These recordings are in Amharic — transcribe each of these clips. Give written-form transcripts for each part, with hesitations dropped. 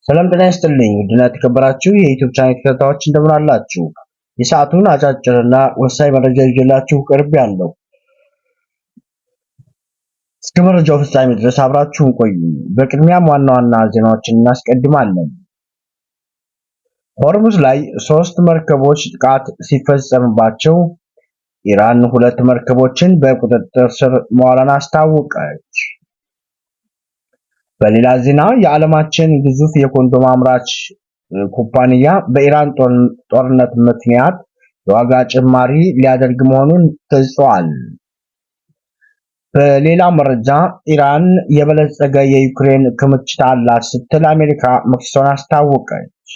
ሰላም ጤና ይስጥልኝ ውድና የተከበራችሁ የ YouTube channel ተከታታዮች፣ እንደምን አላችሁ? የሰዓቱን አጫጭርና ወሳኝ መረጃ ይዤላችሁ ቀርቤያለሁ። እስከ መረጃው ፍጻሜ ድረስ አብራችሁን ቆዩ። በቅድሚያም ዋና ዋና ዜናዎችን እናስቀድማለን። ሆርሙዝ ላይ ሶስት መርከቦች ጥቃት ሲፈጸምባቸው ኢራን ሁለት መርከቦችን በቁጥጥር ስር መዋሏን አስታወቀች። በሌላ ዜና የዓለማችን ግዙፍ የኮንዶም አምራች ኩባንያ በኢራን ጦርነት ምክንያት የዋጋ ጭማሪ ሊያደርግ መሆኑን ገልጿል። በሌላ መረጃ ኢራን የበለጸገ የዩራኒየም ክምችት አላት ስትል አሜሪካ መክሰሷን አስታወቀች።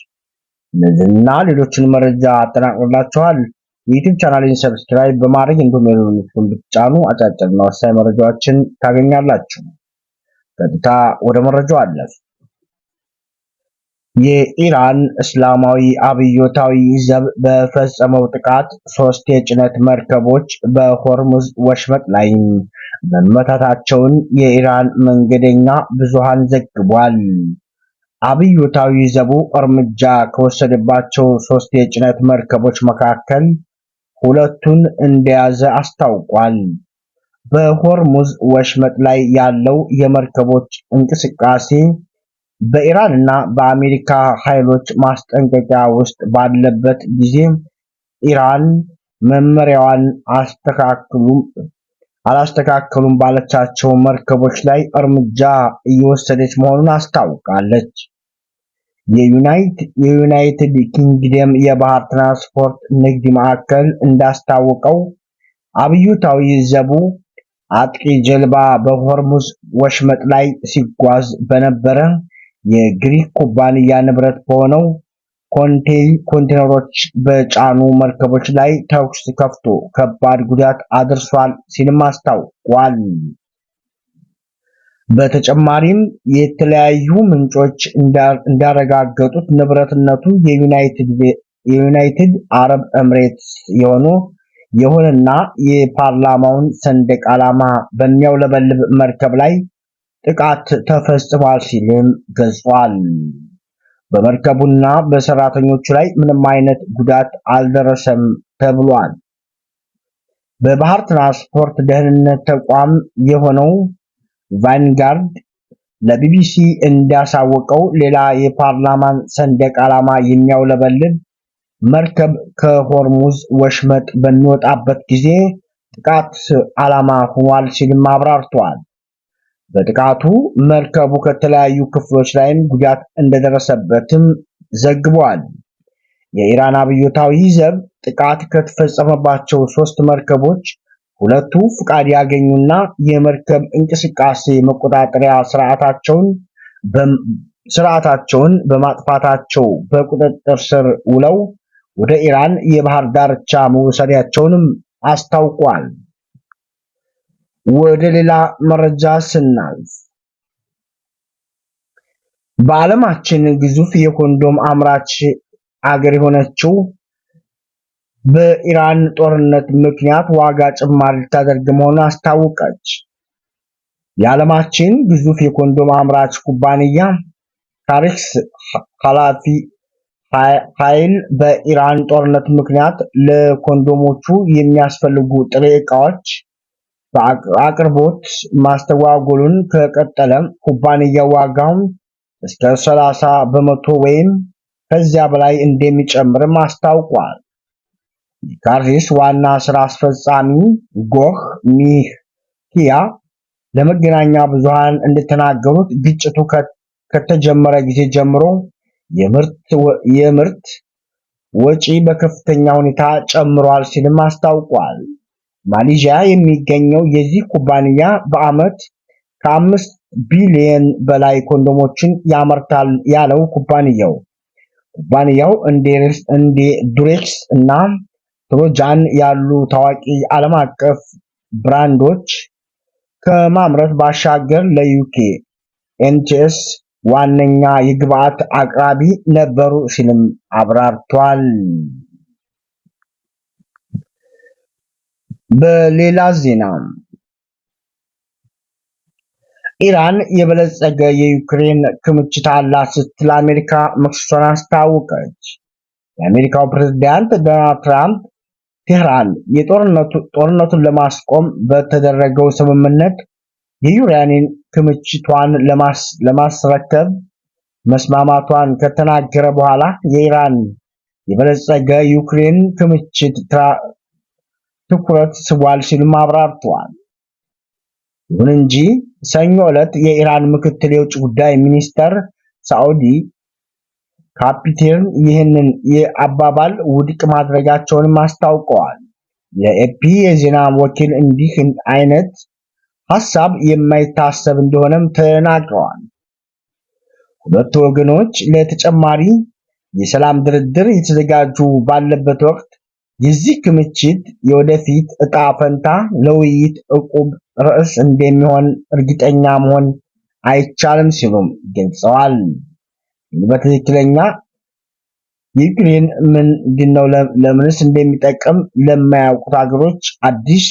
እነዚህና ሌሎችን መረጃ አጠናቅሮላችኋል። የ YouTube channel ን subscribe በማድረግ እንዲሁም የደወል ምልክቱን ብትጫኑ አጫጭርና ወሳኝ መረጃዎችን ታገኛላችሁ። ቀጥታ ወደ መረጃው አለፍ። የኢራን እስላማዊ አብዮታዊ ዘብ በፈጸመው ጥቃት ሶስት የጭነት መርከቦች በሆርሙዝ ወሽመጥ ላይ መመታታቸውን የኢራን መገናኛ ብዙሃን ዘግቧል። አብዮታዊ ዘቡ እርምጃ ከወሰደባቸው ሶስት የጭነት መርከቦች መካከል ሁለቱን እንደያዘ አስታውቋል። በሆርሙዝ ወሽመጥ ላይ ያለው የመርከቦች እንቅስቃሴ በኢራን እና በአሜሪካ ኃይሎች ማስጠንቀቂያ ውስጥ ባለበት ጊዜ ኢራን መመሪያዋን አላስተካከሉም ባለቻቸው መርከቦች ላይ እርምጃ እየወሰደች መሆኑን አስታውቃለች። የዩናይትድ ኪንግደም የባህር ትራንስፖርት ንግድ ማዕከል እንዳስታወቀው፣ አብዮታዊ ዘቡ አጥቂ ጀልባ በሆርሙዝ ወሽመጥ ላይ ሲጓዝ በነበረ የግሪክ ኩባንያ ንብረት በሆነው ኮንቴይነሮች በጫኑ መርከቦች ላይ ተኩስ ከፍቶ ከባድ ጉዳት አድርሷል ሲልም አስታውቋል። በተጨማሪም የተለያዩ ምንጮች እንዳረጋገጡት ንብረትነቱ የዩናይትድ አረብ ኤምሬትስ የሆነና የፓርላማውን ሰንደቅ ዓላማ በሚያውለበልብ መርከብ ላይ ጥቃት ተፈጽሟል ሲልም ገልጿል። በመርከቡና በሰራተኞቹ ላይ ምንም አይነት ጉዳት አልደረሰም ተብሏል። በባህር ትራንስፖርት ደህንነት ተቋም የሆነው ቫንጋርድ ለቢቢሲ እንዳሳወቀው፣ ሌላ የፓርላማን ሰንደቅ ዓላማ የሚያውለበልብ መርከብ ከሆርሙዝ ወሽመጥ በሚወጣበት ጊዜ ጥቃት ዓላማ ሆኗል ሲልም አብራርተዋል። በጥቃቱ መርከቡ ከተለያዩ ክፍሎች ላይም ጉዳት እንደደረሰበትም ዘግቧል። የኢራን አብዮታዊ ዘብ ጥቃት ከተፈጸመባቸው ሶስት መርከቦች ሁለቱ ፍቃድ ያገኙና የመርከብ እንቅስቃሴ መቆጣጠሪያ ስርዓታቸውን በማጥፋታቸው በቁጥጥር ስር ውለው ወደ ኢራን የባህር ዳርቻ መወሰዳቸውንም አስታውቋል። ወደ ሌላ መረጃ ስናልፍ፣ በዓለማችን ግዙፍ የኮንዶም አምራች አገር የሆነችው በኢራን ጦርነት ምክንያት ዋጋ ጭማሪ ልታደርግ መሆኑን አስታወቀች። የዓለማችን ግዙፍ የኮንዶም አምራች ኩባንያ ካሬክስ ኃላፊ ኃይል በኢራን ጦርነት ምክንያት ለኮንዶሞቹ የሚያስፈልጉ ጥሬ ዕቃዎች በአቅርቦት ማስተጓጎሉን ከቀጠለ ኩባንያው ዋጋውን እስከ 30% ወይም ከዚያ በላይ እንደሚጨምርም አስታውቋል። የካርዲስ ዋና ስራ አስፈጻሚ ጎህ ሚህ ኪያ ለመገናኛ ብዙሃን እንደተናገሩት፣ ግጭቱ ከተጀመረ ጊዜ ጀምሮ የምርት ወጪ በከፍተኛ ሁኔታ ጨምሯል ሲልም አስታውቋል። ማሌዥያ የሚገኘው የዚህ ኩባንያ በዓመት ከ5 ቢሊየን በላይ ኮንዶሞችን ያመርታል ያለው ኩባንያው እንደ ዱሬክስ እና ትሮጃን ያሉ ታዋቂ ዓለም አቀፍ ብራንዶች ከማምረት ባሻገር ለዩኬ ኤንኤችኤስ ዋነኛ የግብዓት አቅራቢ ነበሩ ሲልም አብራርቷል። በሌላ ዜና ኢራን የበለጸገ የዩክሬን ክምችት አላት ስትል አሜሪካ መክሰሷን አስታወቀች። የአሜሪካው ፕሬዝዳንት ዶናልድ ትራምፕ ቴህራን ጦርነቱን ለማስቆም በተደረገው ስምምነት የዩራኒየም ክምችቷን ለማስረከብ መስማማቷን ከተናገረ በኋላ የኢራን የበለጸገ ዩክሬን ክምችት ትኩረት ስቧል ሲሉም አብራርተዋል። ይሁን እንጂ ሰኞ ዕለት የኢራን ምክትል የውጭ ጉዳይ ሚኒስተር ሳዑዲ ካፒቴን ይህንን የአባባል ውድቅ ማድረጋቸውንም አስታውቀዋል። ለኤፒ የዜና ወኪል እንዲህ አይነት ሀሳብ የማይታሰብ እንደሆነም ተናግረዋል። ሁለቱ ወገኖች ለተጨማሪ የሰላም ድርድር የተዘጋጁ ባለበት ወቅት የዚህ ክምችት የወደፊት ዕጣ ፈንታ ለውይይት ዕቁብ ርዕስ እንደሚሆን እርግጠኛ መሆን አይቻልም ሲሉም ገልጸዋል። በትክክለኛ የዩክሬን ምንድነው ለምንስ እንደሚጠቅም ለማያውቁት ሀገሮች አዲስ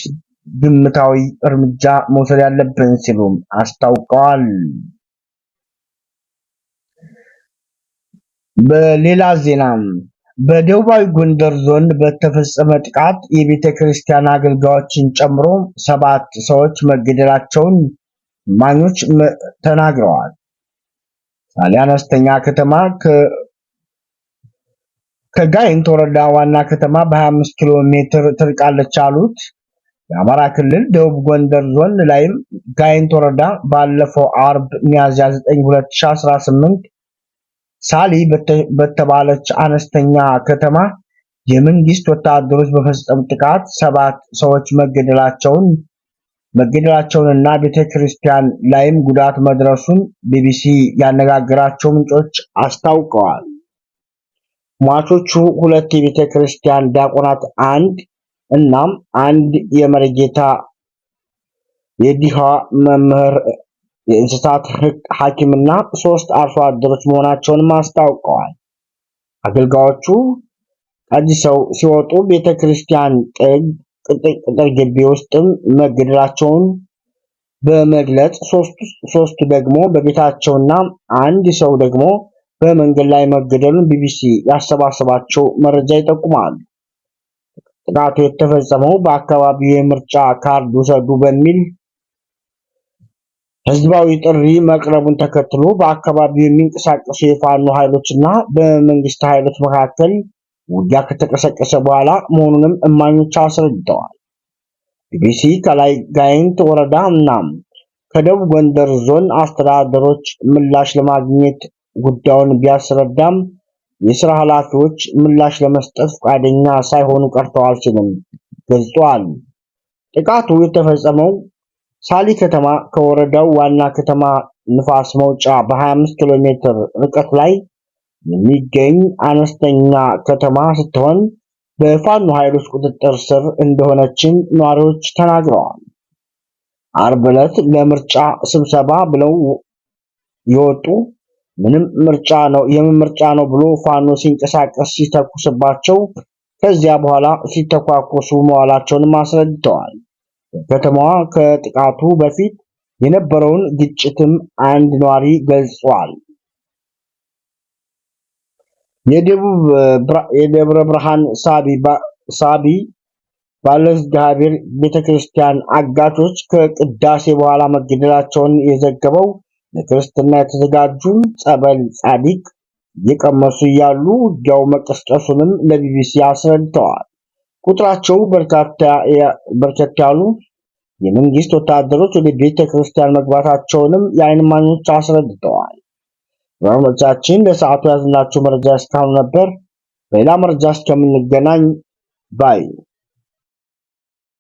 ግምታዊ እርምጃ መውሰድ ያለብን ሲሉም አስታውቀዋል። በሌላ ዜና በደቡባዊ ጎንደር ዞን በተፈጸመ ጥቃት የቤተ ክርስቲያን አገልጋዮችን ጨምሮ 7 ሰዎች መገደላቸውን እማኞች ተናግረዋል። ሳሊ አነስተኛ ከተማ ከጋይንት ወረዳ ዋና ከተማ በ25 ኪሎ ሜትር ትርቃለች አሉት። የአማራ ክልል ደቡብ ጎንደር ዞን ላይም ጋይንት ወረዳ ባለፈው አርብ ሚያዝያ 9 2018 ሳሊ በተባለች አነስተኛ ከተማ የመንግስት ወታደሮች በፈጸሙት ጥቃት 7 ሰዎች መገደላቸውንና ቤተክርስቲያን ላይም ጉዳት መድረሱን ቢቢሲ ያነጋገራቸው ምንጮች አስታውቀዋል። ሟቾቹ 2 የቤተክርስቲያን ዲያቆናት፣ አንድ እናም አንድ የመሪጌታ የዲሃ መምህር፣ የእንስሳት ሐኪምና 3 አርሶ አደሮች መሆናቸውንም አስታውቀዋል። አገልጋዮቹ ቀድሰው ሲወጡ ቤተክርስቲያን ቅጥር ግቢ ውስጥም መገደላቸውን በመግለጽ 3ቱ ደግሞ በቤታቸውና አንድ ሰው ደግሞ በመንገድ ላይ መገደሉን ቢቢሲ ያሰባሰባቸው መረጃ ይጠቁማል። ጥቃቱ የተፈጸመው በአካባቢው የምርጫ ካርድ ውሰዱ በሚል ህዝባዊ ጥሪ መቅረቡን ተከትሎ በአካባቢው የሚንቀሳቀሱ የፋኖ ኃይሎችና በመንግስት ኃይሎች መካከል ውጊያ ከተቀሰቀሰ በኋላ መሆኑንም እማኞች አስረድተዋል። ቢቢሲ ከላይ ጋይንት ወረዳ እና ከደቡብ ጎንደር ዞን አስተዳደሮች ምላሽ ለማግኘት ጉዳዩን ቢያስረዳም የስራ ኃላፊዎች ምላሽ ለመስጠት ፈቃደኛ ሳይሆኑ ቀርተዋል ሲልም ገልጿል። ጥቃቱ የተፈጸመው ሳሊ ከተማ ከወረዳው ዋና ከተማ ንፋስ መውጫ በ25 ኪሎ ሜትር ርቀት ላይ የሚገኝ አነስተኛ ከተማ ስትሆን በፋኖ ኃይሎች ቁጥጥር ስር እንደሆነችም ነዋሪዎች ተናግረዋል። አርብ ዕለት ለምርጫ ስብሰባ ብለው የወጡ ምንም ምርጫ ነው የምን ምርጫ ነው ብሎ ፋኖ ሲንቀሳቀስ ሲተኩስባቸው ከዚያ በኋላ ሲተኳኮሱ መዋላቸውንም አስረድተዋል። በከተማዋ ከጥቃቱ በፊት የነበረውን ግጭትም አንድ ነዋሪ ገልጿል። የደብረ ብርሃን ሳቢ ባለእግዚአብሔር ቤተክርስቲያን አጋቾች ከቅዳሴ በኋላ መገደላቸውን የዘገበው ለክርስትና የተዘጋጁ ጸበል ጻዲቅ እየቀመሱ እያሉ ውጊያው መቀስቀሱንም ለቢቢሲ አስረድተዋል። ቁጥራቸው በርከት ያሉ የመንግስት ወታደሮች ወደ ቤተ ክርስቲያን መግባታቸውንም የዓይን እማኞች አስረድተዋል። አድማጮቻችን ለሰዓቱ ያዝናችሁ መረጃ እስካሁን ነበር። በሌላ መረጃ እስከምንገናኝ bye።